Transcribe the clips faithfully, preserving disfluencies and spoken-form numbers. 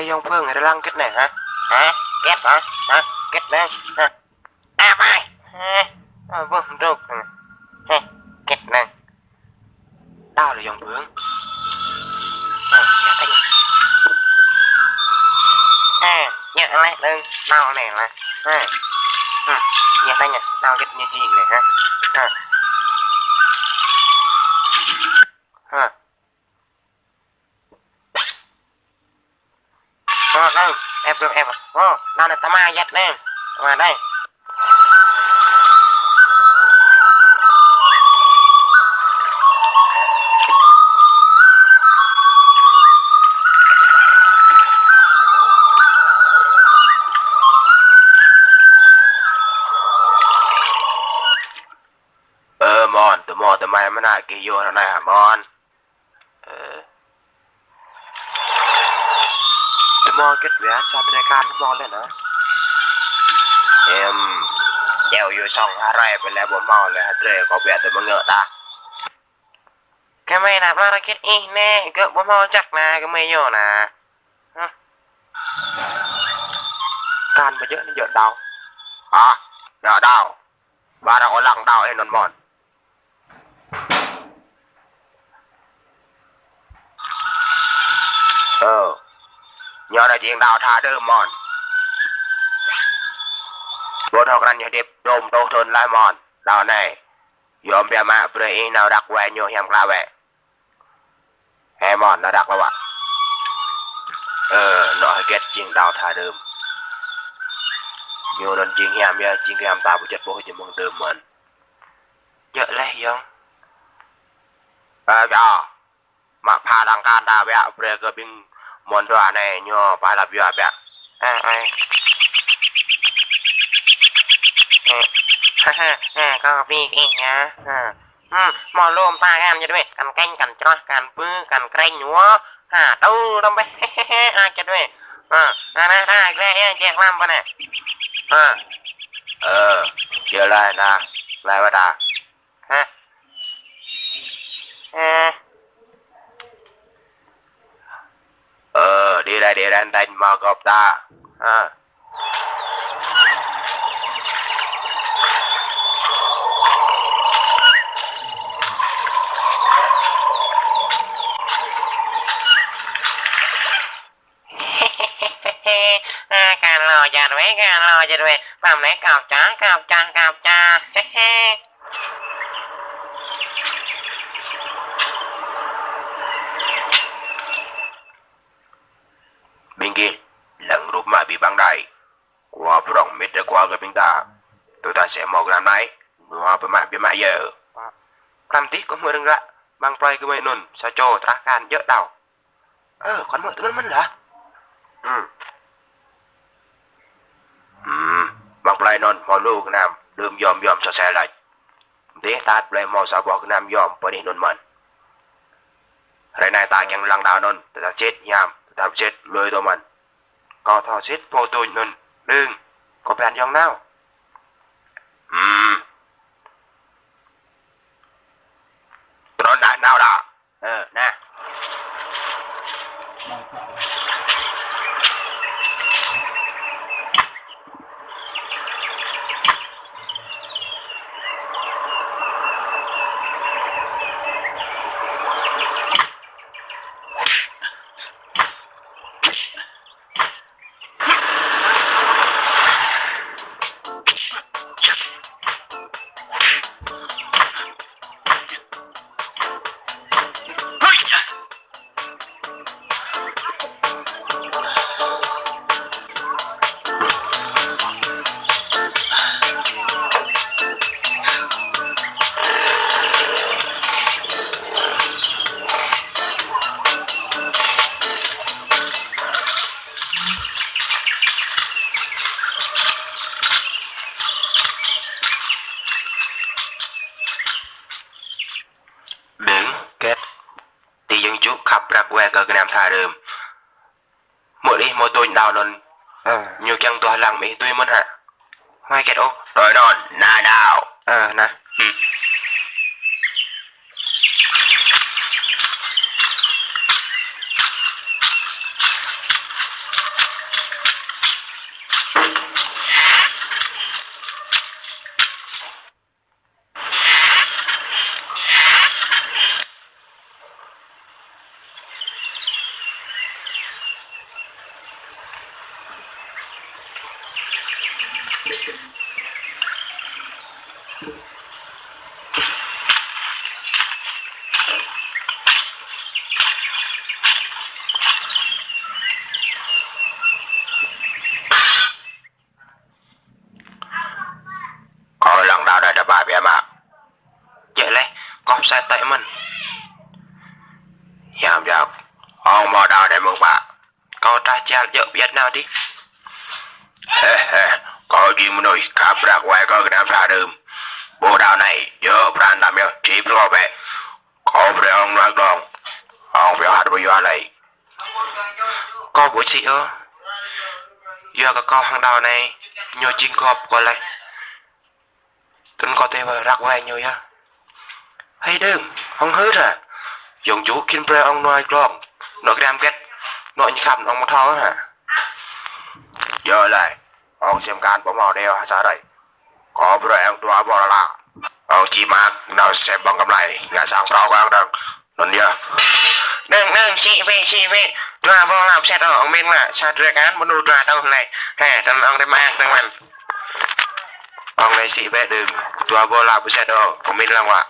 Yŏng Phượng, rơlăng kĕt anai hă? Hă? Kĕt hă? Hă? Kĕt anai hă? Ơ, ƀai. Hă? Ơ, ƀuh mdrôk. Hă? Kĕt anai. Đao lĕ Yŏng Phượng. Hă? Yă tĕnh. Hă? Yă lĕ đơ̆ng. Đao anai lah. Hă? Hă? Yă tĕnh. Đao kĕt ñu jing anai hă? Hă? Hă? Ơ, đơ̆ng, ĕp đơ̆ng, ĕp. Ơ, đao anai tơma yăt anai. Tơma anai. Ơ, mơ̆n, tơma, tơma mơnă kơ yua anai hă, mơ̆n. Ơ. Tơma kĕt wĕ sa drơi kan tơma lĕ anai. Em, čeo yua song ha rai pơ lĕ ƀu hmâo lĕ ha drơi kâo wĕ tơma ngă ta. Kơmơi anai pla rakit ih anai, gơ̆ ƀu hmâo čăk anai, kơmơi yua anai. Hă? Kan ƀu djơ̆ anai djơ̆ đao. Hă? Djơ̆ đao. Ƀu ră ôh lăng đao ih anŭn mơ̆n. Ơ. Ñu anai jing đao tha đơ̆m mơ̆n. Ƀu thâo krăn ñu hơdip dôm rơtuh thŭn laih mơ̆n. Đao anai. Yôm biă mă brơi ih nao răk wai ñu hiam klă wĕ. Hê mơ̆n, nao răk lăng wă. Ơ, anŏ hơget jing đao tha đơ̆m. Ñu anŭn jing hiam yơh, jing hiam ta ƀu čăt ƀuh jing mơ̆ng đơ̆m mơ̆n. Djơ̆ laih yŏng. Ơ, biă. Mă pha lăng kan ta biă, brơi kơ ƀing mơ̆n dua anai ñu pha lăp yua biă. Ơ, ơ. Ơ, ha, ha, ha, kâo ƀing ih yơh. Ha. Hm, hmâo lŏm ta kan čet wĕ, kan kĕnh, kan čroh, kan bư, kan krĕnh, wơ̆, ha, tŭ tơm bĕ, ha, čet wĕ. Ha, ha, anai, ha, glĕ yơh, jĕ lăm pơ anai. Ha. Ơ, jĕ laih anai, laih wơ̆t ta. Ha. Ha. Ơ, đi ra, đi ra, tĕnh mă gŏp ta. Ha. Ha, kan lŏ jăt wĕ, kan lŏ jăt wĕ. Păm lĕ kơp čah, kơp čah, kơp čah. He, he. Ƀing gih, lăng rup mă abih bang đơi. Kua prŏng mĭt đa kua kơ ƀing ta. Tui ta sĕ hmâo gơnam anai, nua pơmă biă mă yơh. Pă. Pram dih kơ hmư̆ rơ̆ng ră, amăng plơi gơmơi anŭn, sa čô trah kan djơ̆ đao. Ơ, kŏn hmư̆ tui anŭn mơ̆n lah. Hm. Hm, amăng plơi anŭn hmâo lu gơnam, đưm yom yom sô sel laih. Dih tat plơi hmâo sa boh gơnam yom pơ anih anŭn mơ̆n. Hrơi anai ta kiăng lăng đao anŭn, ta sĭt hiam, ta sĭt lui tơ mơ̆n. Kâo thâo sĭt pô tuñ anŭn, đơ̆ng, kâo pơhiăp yŏng nao. Hm. Tơnŏ nah nao đa. Ơ, nah. Đơ̆ng, Kĕt, ti yơ̆ng čŭ khăp răk wai kơ gơnam tha rơm. Mơ̆ ih hmâo tuñ đao anŭn. Ơ. Ñu kiăng tuah lăng mơ̆ ih tui mơ̆n hă? Huai Kĕt ôh. Ơ, anŭn, nah đao. Ơ, nah. Hm. Tal jơ̆ pơyăt nao tih. Hê, hê, kâo jing mơnuih khăp răk wai kơ gơnam sa đưm. Ƀu đao anai, jơ̆ pran tam yơh, či pơrô bĕ. Kâo brơi ong nuai glông. Ong pioh hăt ƀu yua lơi. Kâo ƀu sĭ ôh. Yua kơ kâo hăng đao anai, ñu jing gŏp kâo laih. Tơl kâo tui wai răk wai ñu yơh. Hê đưm, ong hưt hă? Yŏng jŭ khĭn brơi ong nuai glông. Nŏ gơnam gĕt, nŏ ñu khăm ong mơthâo hă? Yơh lai, ong sem kan ƀu hmâo đeo hă sa rai. Kâo brơi ong dua boh lala. Ong či mă, nao sem ƀơ̆ng kơmlai, ngă sang phrâo kơ ong dơ̆ng. Anŭn yơh. Nang, nang, sĭ bĕ, sĭ bĕ. Dua boh lala pơset ôh, ong min mă, sa drơi kan, mơnuih dua tơl lĕ. Hê, tơl ong đe mă tơl mơ̆n. Ong lĕ sĭ bĕ đưm, dua boh lala pơset ôh, ong min lăng wă.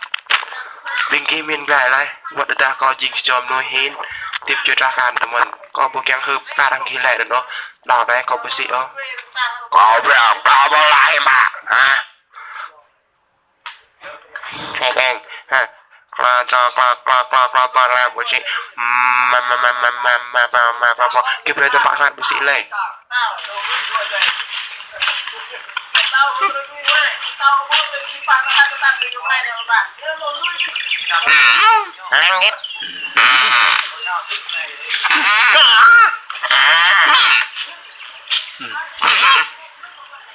Ƀing gih min glăi laih, wơ̆t tơdah kâo jing sa čô mơnuih hĭn, hơdip čơtrah kan tơmơ̆n, kâo ƀu kiăng hưp kar hăng gih lĕ anŭn ôh, đao anai kâo ƀu sĭ ôh. Kâo brơi ong dua boh lala hiư̆m pă, hă? Hê, hê, hă. Kla, kla, kla, kla, kla, kla, kla, ƀu sĭ. Ma, ma, ma, ma, ma, ma, ma, ma, ma, ma. Gih brơi tơm pă hăt ƀu sĭ lơi. Hăng git.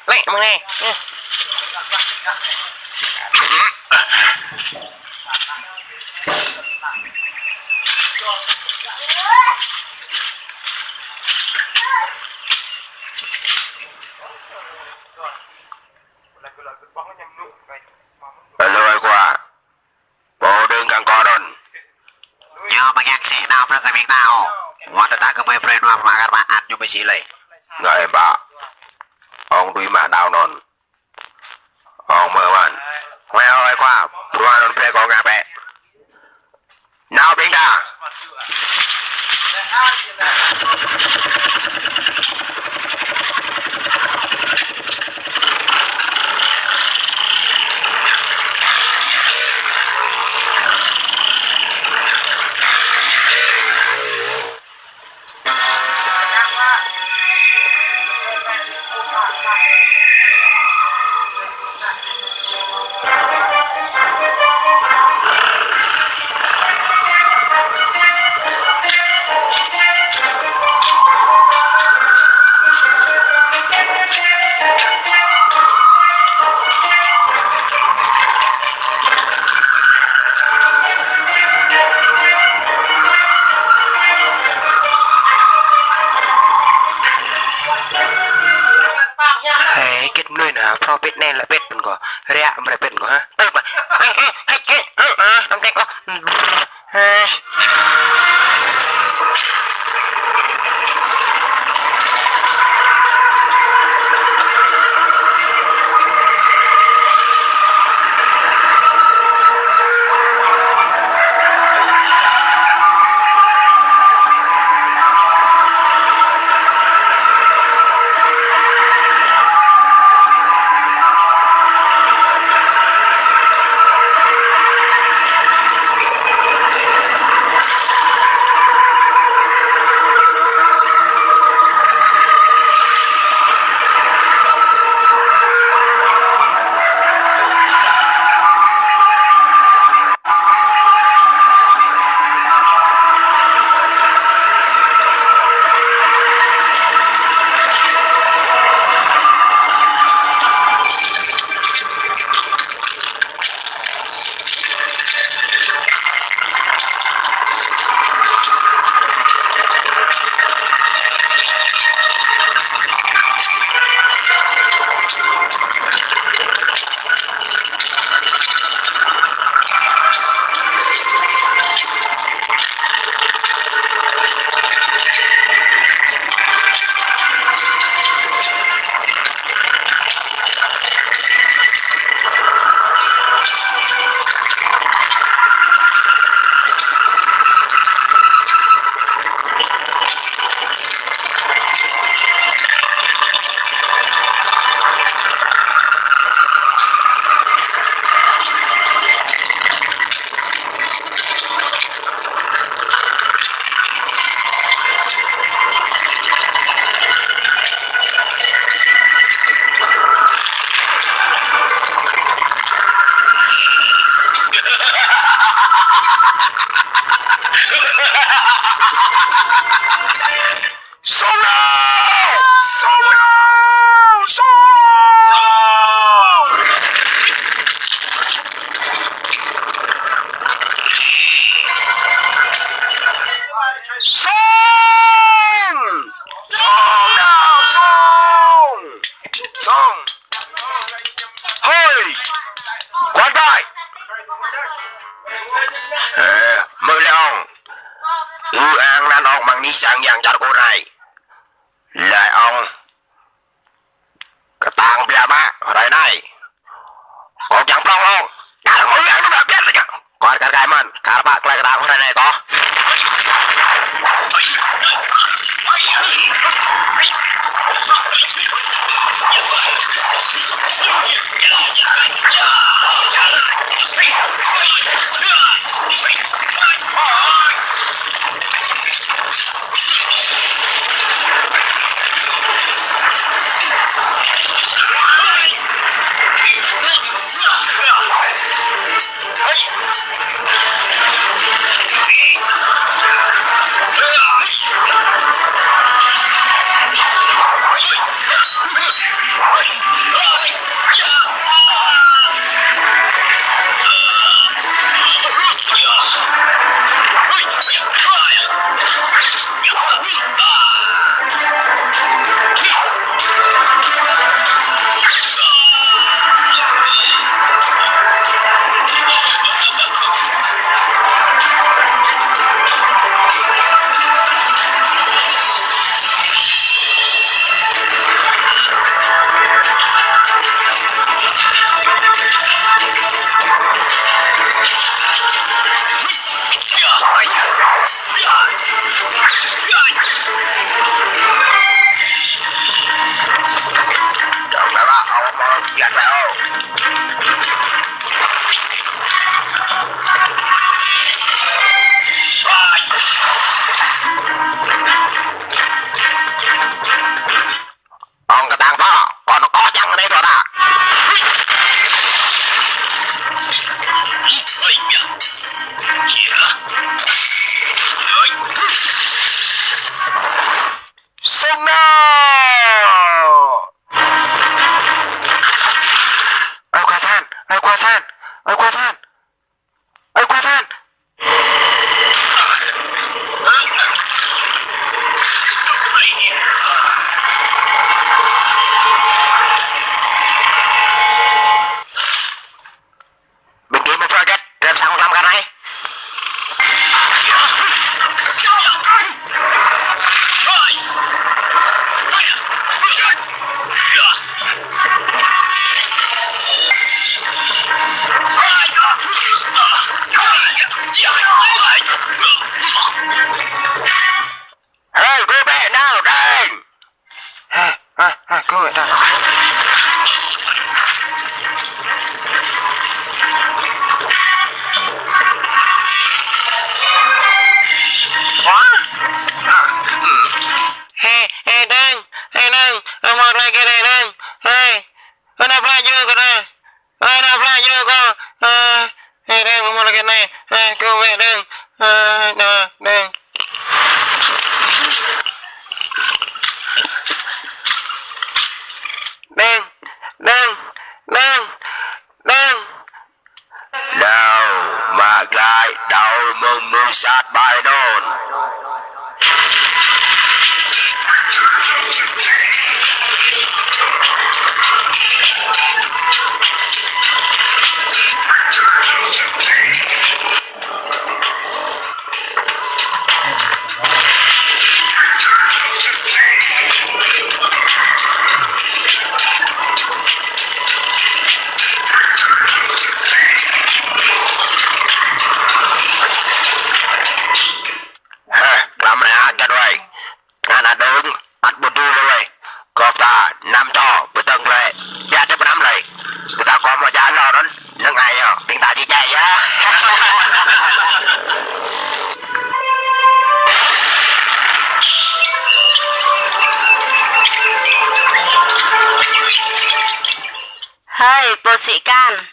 Lĕ mơ̆ng anai. Alo, ai khua. Pô đưm kăng kâo anŭn. Ñu ƀu kiăng sĭ nao brơi kơ ƀing ta ôh. Wơ̆t tơdah gơmơi brơi nua pơmă kar mă ăt ñu ƀu sĭ lơi. Ngă hiư̆m pă. Ong dưi mă đao anŭn. Ong mơ̆ mơ̆n. Khua ơi, khua. Bruă anŭn brơi kâo ngă bĕ. Nao ƀing ta. Hê, git mơnuih anŭn hă, phrâo pĭt anai lĕ pĭt pơ̆n kâo. Ră mơ̆ ră pĭt kâo hă. Tơl ƀă. Hê, hê, hê, hê, hê, hê, tơm tĕk kâo. Hê. Ơ lĕ ŏng. Ư ang anăn ŏng mơ̆ng anai sang yang čar kơ anai. Lĕ ŏng. Kơtang biă mă, hrơi anai. Kâo kiăng prŏng ŏng. Kar mơ̆ yang anŭn biă biă tơña. Kâo kar kai mơ̆n, kar pă tơlơi kơtang hrơi anai kâo. Ŏng kơtang pă, kâo nao kơ čang anai tŏ ta. Sông nao. Ơ kua san, ơ kua san, ơ kua san. Ơ kua san. Ƀing gih mơ̆ pơgĕt, rem sang lăm kar anai. Hơi, kơ bĕ nao, đeng. Ha, ha, ha, kơ bĕ nao. Hê, hê, đeng, hê, đeng, ơ, mơ̆ tơlơi kơ đeng, đeng, hê, ơ, nao pla jơ kơ đeng, ơ, nao pla jơ kơ, ơ, hê, đeng, mơ̆ tơlơi kơ đeng, hê, kơ bĕ đeng, ơ, đeng, đeng. Đeng, đeng, đeng, đeng. Đao, mă glaĭ, đao mơ̆ng mơsat ƀai đôn. Hă, klăm anai ăt găt wai. Ngăn ăt đưm, ăt ƀu djơ̆ lơi wai. Kơ ta năm čô, pơtơ̆ng lĕ. Biă tơpă năm lĕ. Pơtơ̆ng kơ mơ̆ djă lŏ run, nơ̆ng ai yơh, ƀing ta či čai yơh. Hơi, pô sĭ kan.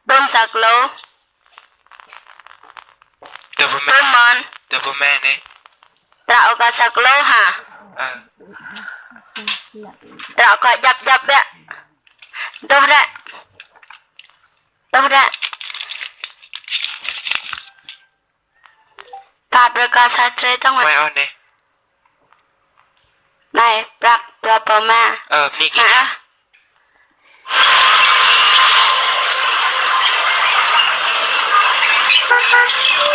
Tôm sa klô. Tôm mơ̆n. Tôm mơ̆n anai. Trŏ kơ sa klô hă. Ơ. Trŏ kơ djăp djăp biă. Tuh ră. Tuh ră. Pap rơkâo sa trê tŏng wai. Wai ôh anai. Anai, prăk dua rơbâo rơma. Ơ, bơni kơ. Hă?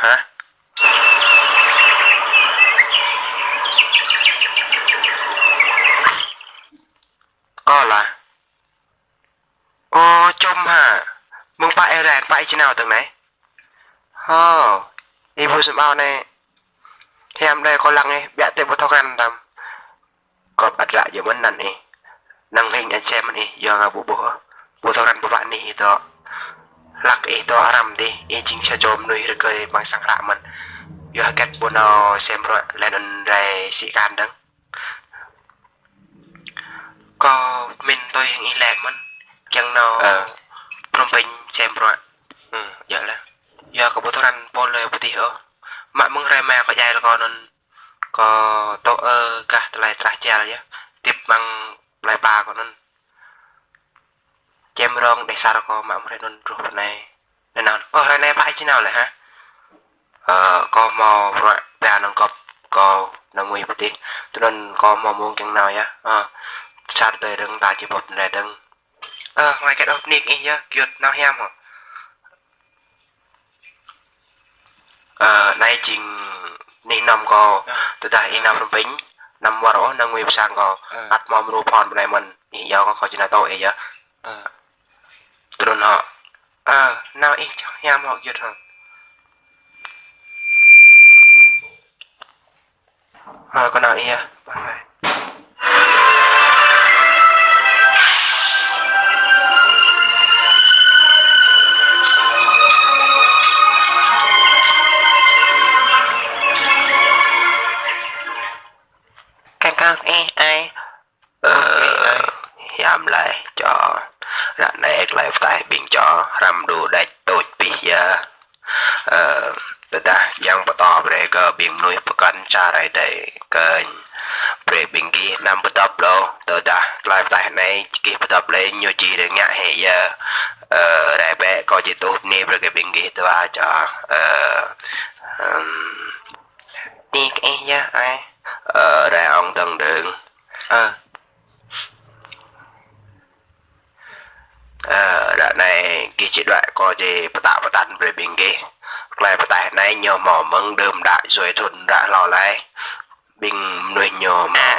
Hă? Kâo lah. Ơ, čum hă? Mơ̆ng pă ih rai, pă ih či nao tơ̆ng anai? Hơ, ih ƀu sum ao anai. Hiam đơi kâo lăng ih, biă tĕp ƀu thâo krăn tăm. Kâo ƀă ră yơh mơ̆n anăn ih. Năng hing anh sem mơ̆n ih, yua kơ ƀu ƀuh. Ƀu thâo krăn ƀu ƀă anih ih dŏ. Hlăk ih dŏ hrăm dih, ih jing sa čô mơnuih rơgơi ƀăng sang hră mơ̆n. Yua hơget ƀu nao sem bruă, laih anŭn rai sĭ kan dơ̆ng. Kâo pơmĭn tui hăng ih laih mơ̆n, kiăng nao Phnom Penh sem bruă. Yơh lah. Yua kơ ƀu thâo krăn pô lơi pơtih ôh. Mă mơ̆ng hrơi mai kâo djai lĕ kâo anŭn. Kâo tŏ ơ gah tơlơi trah jal yơh. Tip mơ̆ng plơi pla kâo anŭn. Čem rong đeh sar kâo mă mơ̆ng hrơi anŭn truh hrơi anai. Nao, ơ, hrơi anai pă ih či nao lĕ hă? Ơ, kâo hmâo bruă ba nao gŏp kâo nao ngui pơtih. Tui anŭn kâo hmâo mông kiăng nao yơh. Ơ, sar tơi dơ̆ng ta či bưp anai dơ̆ng. Ơ, ngai kĕt ôh bơni kơ ih yơh, gơyut nao hiam hŏ. Ơ, anai jing anih anom kâo, tơdah ih nao Phnom Penh, anăm wơr ôh nao ngui pơ sang kâo, ăt hmâo mơnu phôn pơ anai mơ̆n, ih yua kâo, kâo či nao tŏ ih yơh. Tui anŭn hŏ. Ơ, nao ih čang hiam hŏ gơyut hŏ. Ơ, kâo nao ih yơh. Bye bye. Kang kang ih ai. Ơ, hiam laih čô. Ră anai tơlơi pơtaih ƀing čô hrăm đu đač tuč pih yơh. Ơ, tơdah čang pơtô brơi kơ ƀing mơnuih pơkŏn čar Ơi Adai kơ brơi ƀing gih anăm pơdŏp ôh. Tơdah tơlơi pơtaih anai gih pơdŏp lĕ ñu či rơngiă hĭ yơh. Ơ, rai bĕ kâo či tuh bơni brơi kơ ƀing gih dua čô. Ơ, ưm, bơni kơ ih yơh ai. Ơ, rai ŏng dơ̆ng dơ̆ng. Ơ. Ơ, ră anai gih či đuaĭ kâo či pơtă pơtăn brơi ƀing gih. Tơlơi pơtaih anai ñu hmâo mơ̆ng đưm đă sui thŭn ră hlâo laih. Ƀing mơnuih ñu hmâo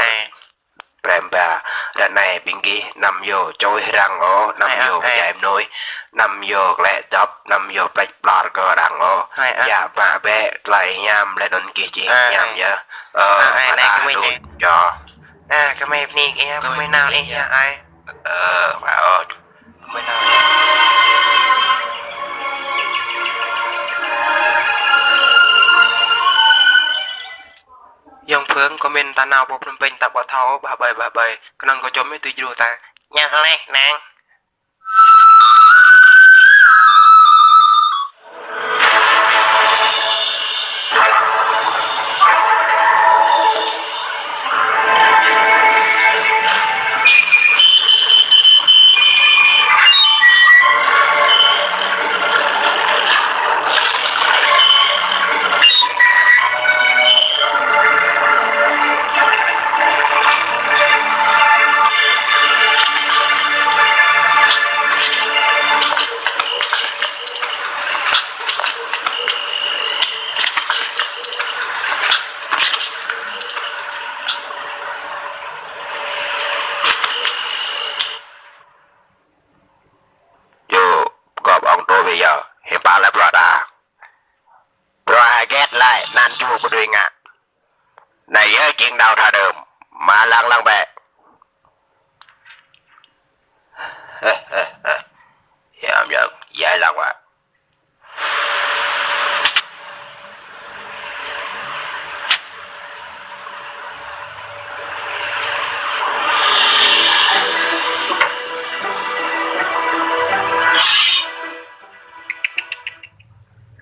brem ba. Ră anai ƀing gih anăm yua čuih arăng ôh, anăm yua pơdjai mơnuih, anăm yua klĕ dŏp, anăm yua plĕč ƀlŏr kơ arăng ôh. Yua mă bĕ tơlơi hiam laih anŭn gih či hiam yơh. Ơ, mơta đu čô. Ơ, kơmơi bơni kơ ih, kơmơi nao ih yơh ai. Ơ, mă ôh. Kơmơi nao. Yŏng Phương, kơmơi ta nao pơ Phnom Penh ta ƀu thâo, ƀah ƀơi, ƀah ƀơi. Kơnơ̆ng kâo čôm ih tui djru ta. Ñu laih năng. Yơh, gŏp ŏng tơ wơ̆t yơh, hiư̆m pă lĕ bruă ta. Bruă hơget lĕ, anăn ču kơ tui ngă. Anai yơh jing đao tha đưm, mă lăng lăng bĕ. Hiam yơh, djai lăng wă.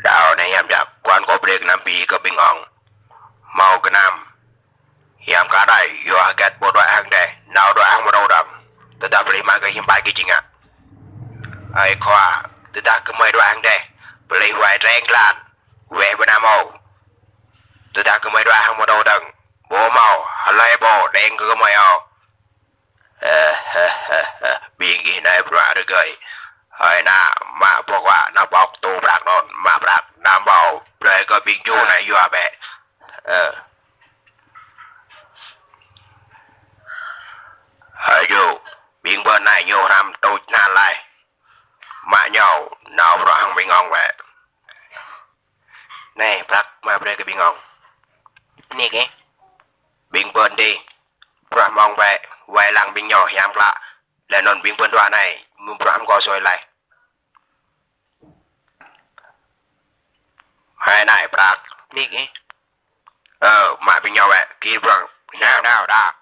Đao anai hiam čă, kuan kâo brơi kơ anăm pi kơ ƀing ŏng. Hmâo gơnam. Hiam kơ đai, yua hơget ƀu đuaĭ hăng dêh, nao đuaĭ hăng mơdrô dơ̆ng. Tơdah pơlih mă kơ hiư̆m pă gih či ngă. Ơi khua, tơdah gơmơi đuaĭ hăng dêh, pơlih wai treng glan, weh ƀơi anăn mơ̆. Tơdah gơmơi đuaĭ hăng mơdrô dơ̆ng, ƀu hmâo, hlơi pô đeng kơ gơmơi ôh. Ƀing gih anai bruă rơgơi. Hơi ană, mă boh wa, ană bok tu prăk anŭn, mă prăk, anăm ƀâo, brơi kơ ƀing Ju anai yua bĕ. Ơ. Hơ Ju, ƀing ƀôn anai ñu hrăm tuč anăn laih. Mă ñu nao bruă hăng ƀing ŏng bĕ. Anai, prăk mă brơi kơ ƀing ŏng. Anai kơ. Ƀing ƀôn adih bruă mơ̆ng bĕ, wai lăng ƀing ñu hiam klă. Laih anŭn ƀing ƀôn dua anai, mơ̆ng bruă hăng kâo sui laih. Hai anai prăk. Anai kơ. Ơ, mă ƀing ñu bĕ, kir bruă. Đao, đao, đao.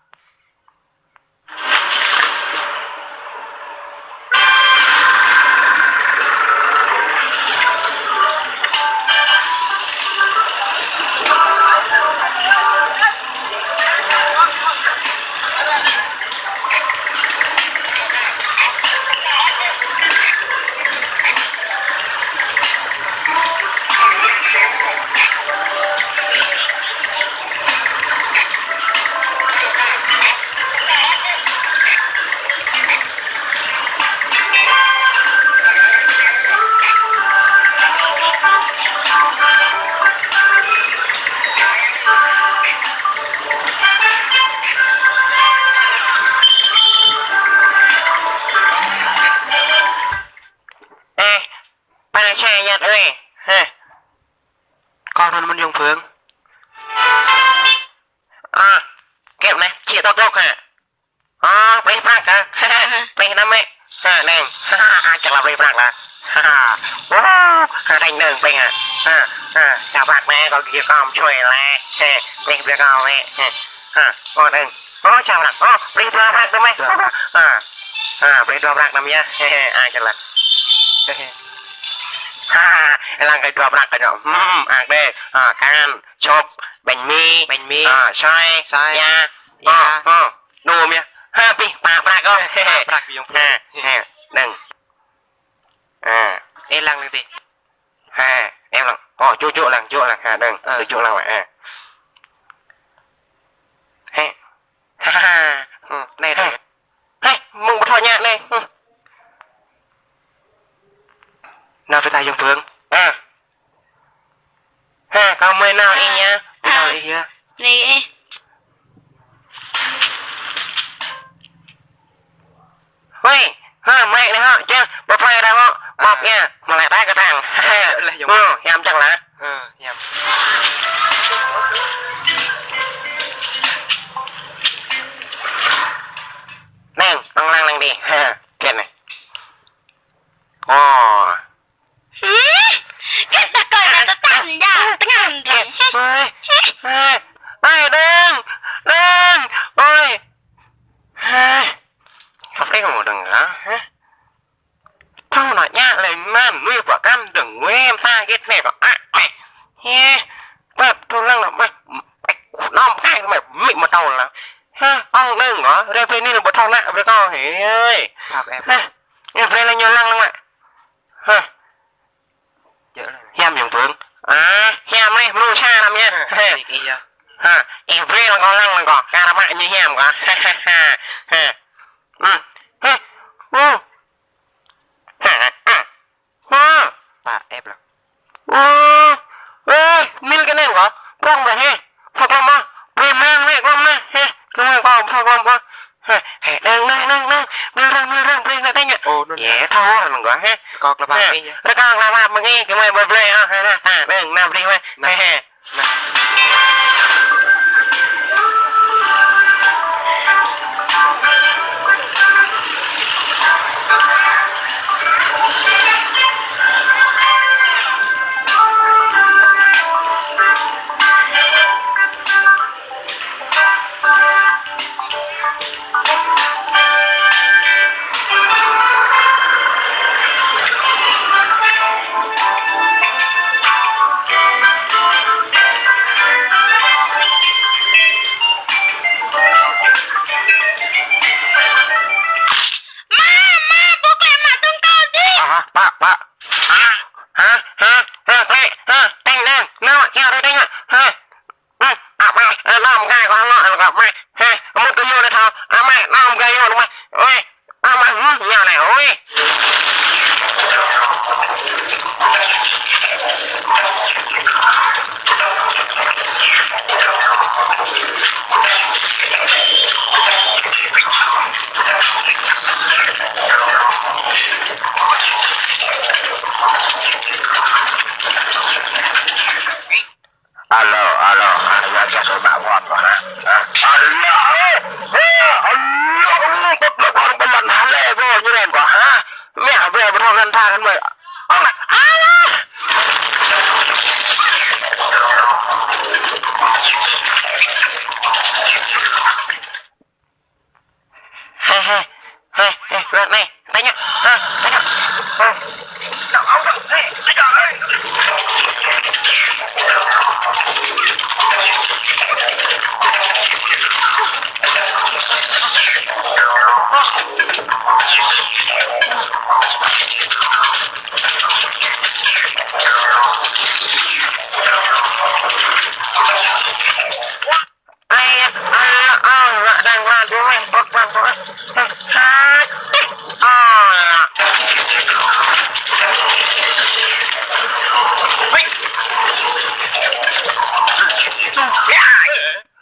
Ơ, pă sa ñăt ơi. Hă. Kâo anŭn mơ̆n Yông Phương. Ơ, kĕp anai, či tŏk tŏk hă. Ơ, brơi prăk hă. Brơi năm mĕ. Hă, anai. Hă, hă, ăt čang lă brơi prăk lă. Hă, hă. Ơ, hă, anai anai brơi hă. Hă, hă, sa prăk mĕ, kâo gir kâo mơ̆ sui lĕ. Hă, brơi brơi kâo mĕ. Hă, hă, ơ, anai. Ơ, sa prăk. Ơ, brơi dua prăk tơ mĕ. Hă, hă, brơi dua prăk năm yơh. Hă, hă, ăt čang lă. Hă, hă, lăng kơ dua prăk kơ ñu. Hmm, ăt đeh. Hă, kan, sop, bánh mì. Bánh mì. Hă, soi. Soi. Ya. Ya. Ơ, ơ. Nô mia. Hă, pih, pă prăk ôh. Pă prăk Yông Phương. Hă, hă, anai. Hă. Ê, lăng lăng tih. Hă, ê lăng. Ơ, ču ču lăng, ču lăng. Hă, anai. Ơ. Ču ču lăng wă. Hă. Hă. Hă, hă. Hă. Anai, anai. Hă. Hă, mơ̆ng ƀu thâo ñă anai. Hă. Nao pơ ta Yông Phương. Ơ. Hă, kâo mơi nao ih yơh. Ơ. Nao ih yơh. Anai ih. Hui, hă, mơi anai hă, čang, bơphai đa hă, mơ̆p yơh, mă lĕ ta kơtang. Hă, hiam čang lă. Ơ, hiam. Anai, ŏng lăng lăng đih. Hă, kĕt anai. Ơ. Hmm, kĕt đah kơi anai tơtăn ya, tơngan răng. Ơi, ơi, ơi, đơ̆ng, đơ̆ng, ơi. Ơi, khăp đĕ kơ mơ̆ đơ̆ng hă? Thâo nă ñă lĕ mơ̆n, nuih pơkăn đơ̆ng nuih mơta kĕt anai kơ ăk mĕ. Ơ, pap thâo lăng nă mă, nŏm kai mă, mĭ mă tâo lă. Hă, ŏng đơ̆ng hă, rai brơi anai ƀu thâo nă brơi kâo hĭ. Ơi. Hă, ơi, brơi lăng ñu lăng lăng mă. Hă. Hiam Yông Phương. Ơ, hiam anai, mơnuih sa lăm yơh. Hă, ih brơi lăng kâo lăng lăng kâo. Kar mă ñu hiam kâo. Hă, hă, hă. Hă. Ơ. Hă, hă, hă. Hă. Pă ĕp lăng. Ơ. Ơ, mil kơ anai kâo. Prŏng ƀă hă. Prŏng ƀă. Brơi mơ̆ng anai prŏng mơ̆n. Hă. Kơ mơi kâo prŏng ƀă. Hă, hă, đơ̆ng, đơ̆ng, đơ̆ng, đơ̆ng. Mil rơ̆ng, mil rơ̆ng, brơi anai tĕng. Ơ, anŭn. Yê, thâo anŭn kâo, hă. Kâo klă pă mĭ yơh. Rơkâo klă pă mĭ kơ mơi brơi, hă, hă, hă, đơ̆ng, anai brơi mơi. Hă, hă. Alo, alo, ha, ya, ya, sơ mă phone kơ, ha. Ha, alo, eh, eh, alo, tŭp lăp hăng bơlăn, ha, lĕ, bơ, ñu ren kơ, ha. Mă, bơ, bơ, thong kăn tha kăn mơi. Ơ, alo. He, he, he, he, rơ̆t anai, tơña, ha, tơña, ha. Đŏk, đŏk, đŏk, he, tơña, he. Ai, ai, ai, ai, đang la đu meh, bơk, bơk, bơk. Hă, hă, tih. Ơ. Ui.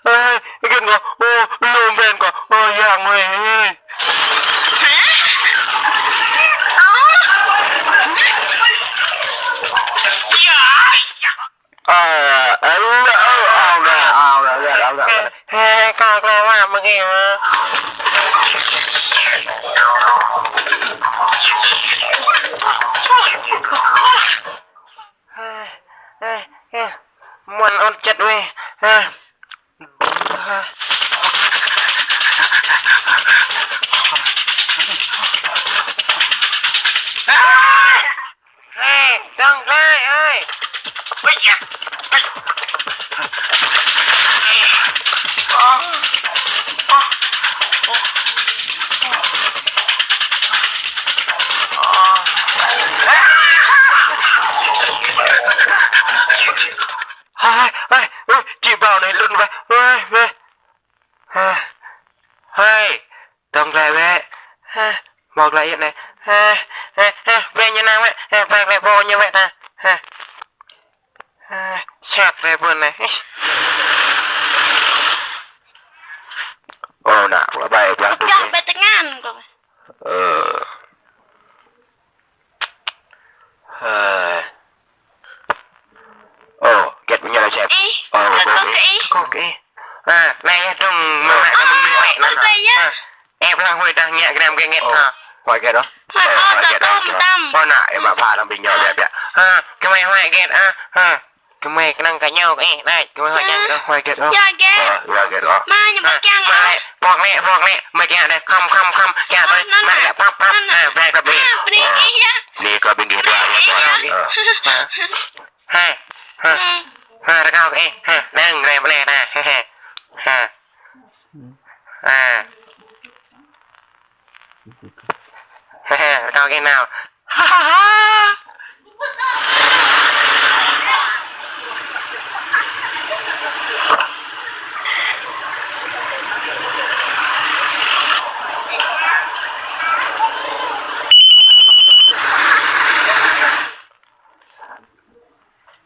Ơ, gin kơ, ơ, lôm ben kơ, ơ, yang ơi. Hă? Ơ. Ya, ya. Ơ, ơ, ơ, ơ, ơ, ơ, ơ, ơ, ơ, ơ. He, kâo, kâo, wa, mơ̆ng ih, wa. He, he, he. Muăn ôt čăt wih. He. He, dơ̆ng glaĭ, ơi. Ui, ya. Hai, hai, ui, či bao anai lun weh. Weh, weh. Hai, hai, dơ̆ng glaĭ weh. Hai, hmâo glaĭ yơh anai. Hai, hai, hai, weh ñu nao weh. Hai, ba glaĭ pô ñu weh ta. Hai. Hai, sat weh pô anai. Ih. Ơ, nă, pơklah ƀai, pơklah tŭ. Pơklah ƀai tơngan kơ. Ơ. Ơ. Ơ, get punya lah, Cep. Ih, ơ, kơ, kơ, kơ, kơ, ih. Kơ, kơ, ih. Ha, anai yơh, dơ̆ng, mă, mă, kơ mă, mă, mă, mă, mă, mă, ha. Ĕp lăng huai dah ngă gram kơ get, ơ, ha. Huai get dah. Huai, ơ, ơ, huai get dah. Tơm, tơm. Ơ, nă, ih mă pha lăng ƀing ñu, biă, biă. Ha, kơ mơi huai get, ha, ha. Kơ mơi kơnang kơ ñu kơ ih, đai, kơ mơi huai get dah, huai get dah. Huai get. Ơ, huai get dah. Mă, ñu ƀu kiăng. Mă lĕ, pŏk lĕ, pŏk lĕ, mơi kiăng đai, khŏm, khŏm, khŏm, kiăng tui, mă lĕ, pŏk, pŏk, ha, brek kơ ƀing. Bơni ih yơh. Bơni kơ ƀing gih dua. Bơni ih yơh. Ơ. Ha. Ha. Ha, rơkâo kơ ih, ha, đang rai bơnai ta, ha, ha. Ha. Ha. Ha, rơkâo kơ ih nao. Ha, ha, ha.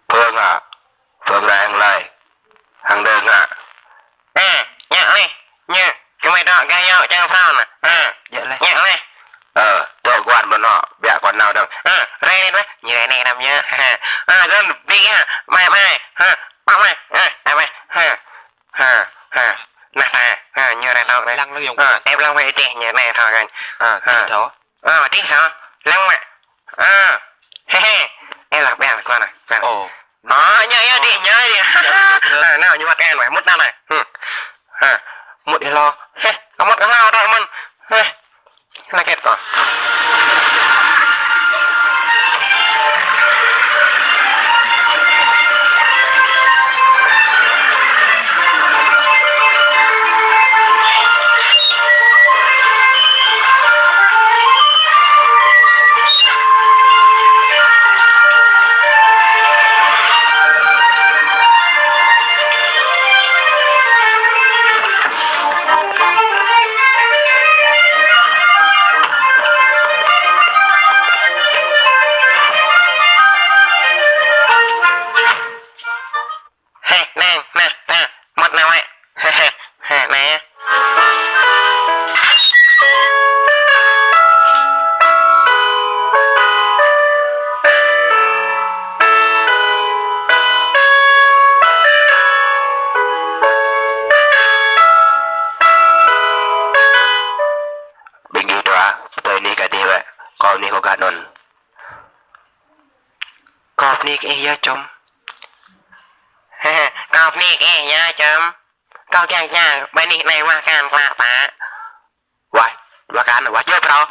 Pơ̆ng hă? Pơ̆ng rai hăng lơi. Hăng đơ̆ng hă? Ơ, ñă leh, ñă. Kơ mơi dŏ gah yŏ čang phrâo nă. Ơ, ñă leh. Ơ, dŏ guan ƀơi anŭn, biă guan nao dơ̆ng. Ơ, rai anai mơ̆, ñu rai anai đăm yơh. Ơ, dơ̆ng, ƀing hă, mai, mai, ha, pă mai, ơ, ai mai, ha, ha, ha. Nah, ta, ha, ñu rai tŏk rai. Lăng lăng yŏng. Ơ, ĕp lăng wai tih, ñu anai tŏk kơ. Ơ, ha. Tih tŏk. Ơ, tih tŏk. Lăng mă. Ơ, he, he. Ĕp lăng ƀiă lăng guan nă, guan. Ơ. Ơ, ñă, ñă, tih, ñă, tih. Ơ, nao, ñu măt kơ anai, mŭt nao anai. Hm. Ha, mŭt ih lo. He, kơ mŭt kơ hlâo tŏ mơ̆n. He, anai get kơ. anŭn. Kâo bơni kơ ih yơh čôm. Kâo bơni kơ ih yơh čôm. Kâo kiăng čang, ƀơi anih anai wah akan klă pă. Wah, wah akan, wah čơ phrâo.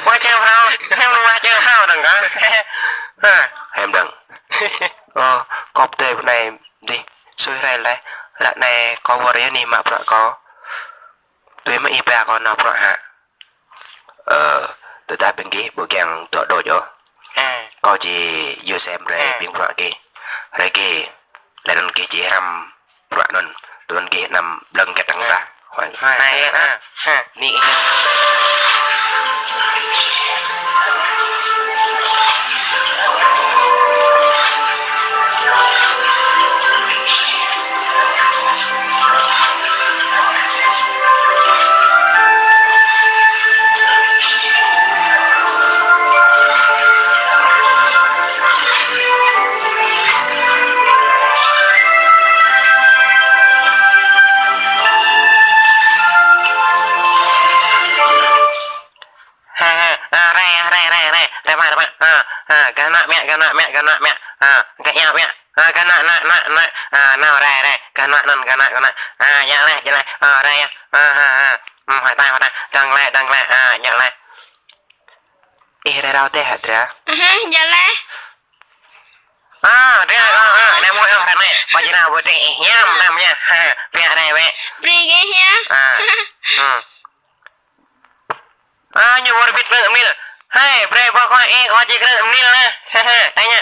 Wah čơ phrâo, hiư̆m wah čơ phrâo dơ̆ng kơ. Ha, hiư̆m dơ̆ng. Ơ, kâo pơdơi pơ anai dih, sui hrơi laih, ră anai kâo wơr yơh anih mă bruă kâo. Tui mơ̆ ih ba kâo nao bruă hă? Ơ, tơdah ƀing gih ƀu kiăng dŏ đôč ôh. Kâo či yua sem rai ƀing bruă gih. Rai gih, laih anŭn gih či hrăm bruă anŭn, tui anŭn gih anăm blơ̆ng kĕt hăng tah. Huai. Huai. Huai, ha. Ha. Ni. Ha, ha, ha, rai, rai, rai, rai, rai mă, rai mă, ha, ha, gah anŭn mă, gah anŭn mă, gah anŭn mă, ha, gah ia mă, ha, gah anŭn, anŭn, anŭn, anŭn, ha, nao rai, rai, gah anŭn, anŭn, gah anŭn, gah anŭn, ha, djă laih, djă laih, ha, rai ia, ha, ha, ha, hmm, huai tai, huai tai, dơ̆ng laih, dơ̆ng laih, ha, djă laih. Ih rai rao dêh hă, Dra? Aha, djă laih. Ha, Dra, ha, ha, anai mơ̆, ha, ră anai, kâo či nao pơ adih ih hiam, anăm yơh, ha, biă rai wĕ. Brơi kơ ih hiam. Ha, hmm. Ha, ñu wơr bĭt krư̆ mil. Hai, brơi ƀơ̆ kâo ih, kâo či krư̆ mil lah. Ha, ha, tơña.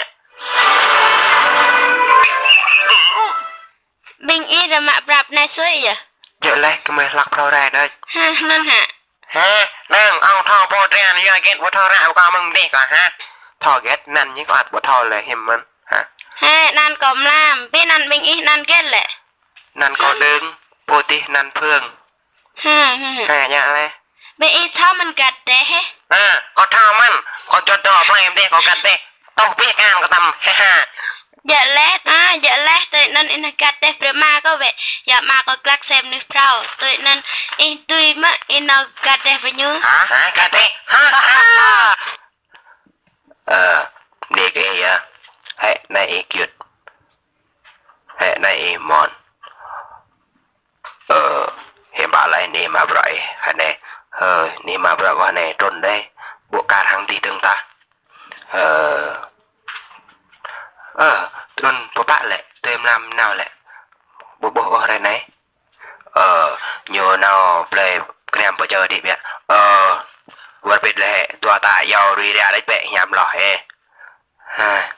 Ƀing ih ră mă prăp anai sui yơh. Djơ̆ laih gơmơi hlak phrâo rai đôč. Ha, anŭn hă. Ha, năng ŏng thâo pô Dra anai yơh gĕt ƀu thâo ră ƀu kâo mơ̆ng dih kâo ha. Thâo gĕt anăn ñu kâo ăt ƀu thâo lĕ hiư̆m mơ̆n ha. Ha, anăn kâo mlam, ƀing anăn ƀing ih anăn gĕt lĕ. Anăn kâo Đưng, pô dih anăn Phương. Ha, ha, ha. Ha, djă laih. Ƀing ih thâo mơ̆n găt dêh hĕ. Ha, kâo thâo mơ̆n, kâo juăt dŏ plei mơ̆n dêh, kâo găt dêh. Tŏh ƀiă kan kâo tăm, ha, ha. Djă laih, ha, djă laih, tui anŭn ih nao găt dêh brơi ama kâo wĕ. Yua ama kâo glăk sem mơnuih phrâo. Tui anŭn ih tui mơ̆ ih nao găt dêh brơi ñu. Ha, ha, găt dêh. Ha, ha, ha. Ơ, bơni kơ ih yơh. Hĕ anai ih Kiut. Hĕ anai ih Mon. Ơ, hiư̆m pă laih anih mă bruă ih hơnai. Ơ, anih mă bruă kâo hơnai trŭn đơi. Ƀu kar hăng dih dơ̆ng tah. Ơ. Ơ, trŭn pơpă lĕ, tui mlam nao lĕ. Ƀu ƀuh ôh hrơi anai. Ơ, ñu nao plei Krem pơ čơ đĭ biă. Ơ, wơr bĭt lĕ hĕ, dua ta yua rui ria đĕč bĕ hiam hloh hĕ. Ha.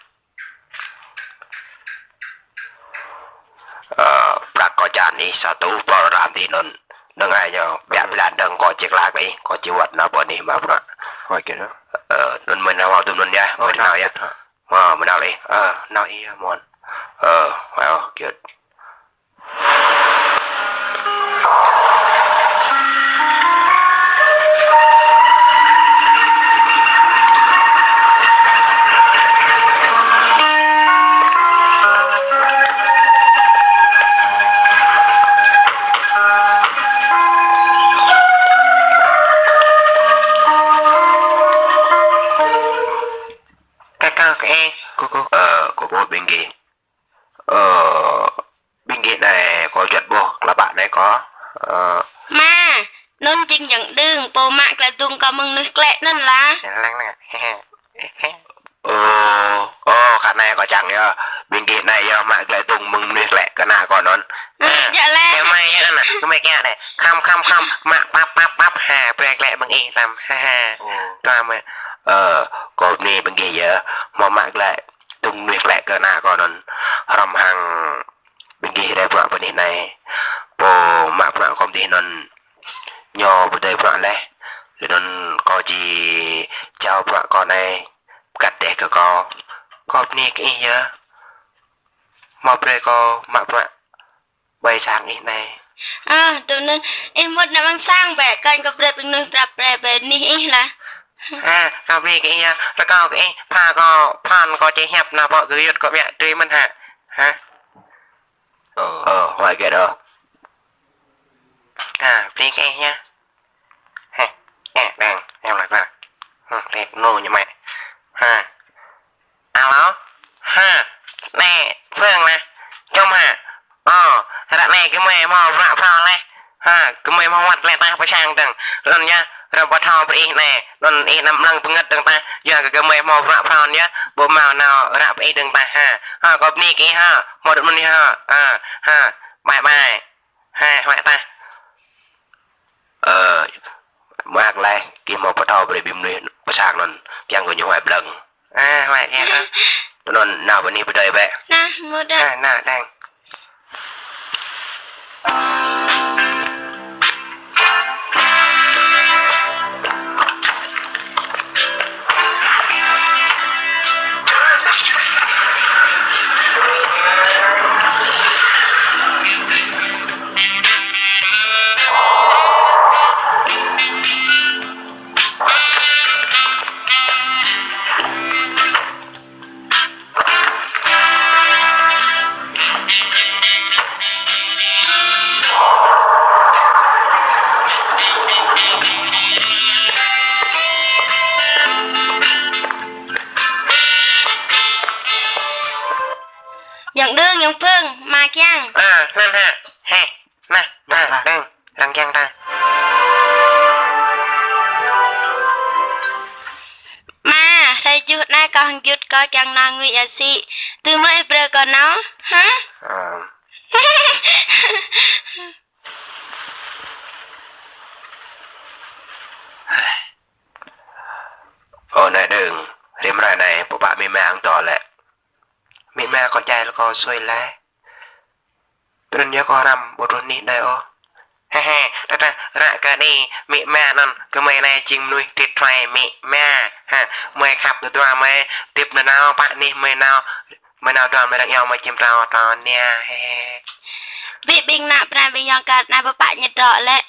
Ơ, prăk kâo čan ih sa rơtuh pơrăm dih anŭn. Năng ai ñu, biă blan dơ̆ng kâo či klă kơ ih, kâo či wơ̆t nao pơ anih mă bruă. Huai kơ anŭn. Ơ, anŭn mơ̆n nao, tui anŭn yơh, ơ, mơ̆n nao yơh. Mơ̆, mơ̆n nao ih, ơ, nao ih, Mon. Ơ, huai ôh, Kiut. Kơ kâo kơ ih. Kơ kâo. Ơ, kâo ƀuh ƀing gih. Ơ, ƀing gih anai kâo juăt ƀuh, klă pă anai kâo. Ơ. Ama, anŭn jing yang Đưng, pô mă glaĭ dŭng kâo mơ̆ng mơnuih klĕ anŭn lah. Lăng lăng. Ơ, ơ, kơ anai kâo čang yơh. Ƀing gih anai yơh mă glaĭ dŭng mơ̆ng mơnuih klĕ kơ ană kâo anŭn. Ơ, djơ̆ laih. Kơ mơi yơh anŭn, kơ mơi kiăng anai. Khăm, khăm, khăm, mă pap, pap, pap, ha, brơi klĕ mơ̆ng ih tăm. Ha, ha. Ơ. Dua mơi. Ơ, kâo bơni ƀing gih yơh. Hmâo mă glaĭ dŭng mơnuih klĕ kơ ană kâo anŭn. Hrŏm hăng ƀing gih rai bruă pơ anih anai. Pô mă bruă kâo mơ̆ng dih anŭn ñu pơdơi bruă laih. Laih anŭn kâo či jao bruă kâo anai pơgăt dêh kơ kâo. Kâo bơni kơ ih yơh. Hmâo brơi kâo mă bruă ƀơi sang ih anai. Ơ, tui anŭn ih mŭt nao amăng sang bĕ, kơnh kâo brơi ƀing mơnuih prăp brơi ƀơi anih ih lah. Ha, kâo bơni kơ ih yơh, rơkâo kơ ih, pha kâo, phan kâo či hiăp nao pơ gơyut kâo biă tui mơ̆n hă. Ha? Ơ, ơ, huai kơ đôč. Ha, bơni kơ ih yơh. Hĕ, ơ, đang, em lăi kơ. Hmm, tĕt nu ñu mĕ. Ha. Alo. Ha. Anai, Phương lah. Čom ha. Ơ, ră anai gơmơi hmâo bruă phrâo laih. Ha, gơmơi hmâo wơ̆t laih tah pơ sang dơ̆ng. Anŭn yơh, ră pơthâo brơi ih anai. Anŭn ih anăm lăng pơngăt dơ̆ng tah. Yua kơ gơmơi hmâo bruă phrâo yơh. Ƀu hmâo nao ră brơi ih dơ̆ng tah ha. Ha, kâo bơni kơ ih ha. Hmâo dŏ anŭn yơh ha. Ha, ha. Bye bye. Ha, huăi tah. Ơ, mơak laih, gih hmâo pơthâo brơi ƀing mơnuih pơ sang anŭn, kiăng kơ ñu huăi ƀlơ̆ng. A, huăi kiăng, a. Tui anŭn nao pơ anih pơdơi bĕ. Nah, mơ̆ dah. A, nao đang. Yang đương, yang phương, ma kiăng. A, anŭn ha. Hê. Nah, nah, nah, đang, arăng kiăng ta. Ma, hrơi juh anai kâo hơget kâo kiăng nao ngui ia sĭ. Tui mơ̆ ih brơi kâo nao, hă? Ơ. Ơ, anai đương, rĭm hrơi anai, pơpă amĭ ama hăng dŏ lĕ. Amĭ ama kâo djai lĕ kâo sui laih. Tui anŭn yơh kâo hrăm ƀu truh anih đơi ôh. He he, tơdah ră kơ anai, amĭ ama anŭn, gơmơi anai jing mơnuih tĭt thuai amĭ ama. Ha, gơmơi khăp dua dua gơmơi, hơdip nanao, pă anih gơmơi nao, gơmơi nao dua gơmơi răng iâu gơmơi čim trao trao nia, he he. Ƀing ană bơnai ƀing ayŏng kơ anai pơpă ñu dŏ lĕ.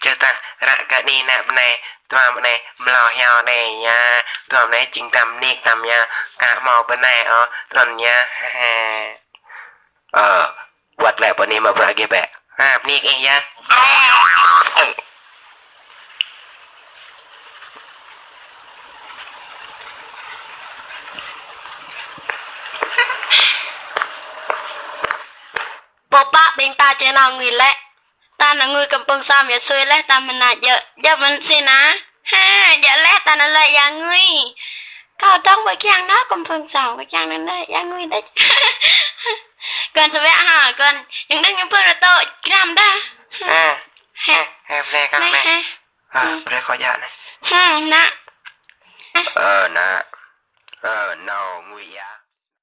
Čơtah ră kơ anai ană bơnai, dua bơnai mlâo hiao anai yơh, dua bơnai jing tam nik tam yơh, ka hmâo bơnai ôh, tui anŭn yơh, he he. Ơ, wơ̆t lĕ pơ anih mă bruă gih bĕ. Ha, bơni kơ ih yơh. Pơpă ƀing ta či nao ngui lĕ. Ta nao ngui Kampung Som ia sui laih ta mơ̆n nao djơ̆. Djơ̆ mơ̆n sĭ nă. Ha, djơ̆ laih ta nao lĕ ia ngui. Kâo dŏng ƀu kiăng nao Kampung Som, ƀu kiăng nao lĕ ia ngui đĕč. Kơn sơwĕ ha, kơn. Yang đương yang phương rơtô, gram dah. Ha. He. He, he, bơnai kơ anai. He. Ha, brơi kâo djă anai. Hmm, nă. Ơ, nă. Ơ, nao ngui ia.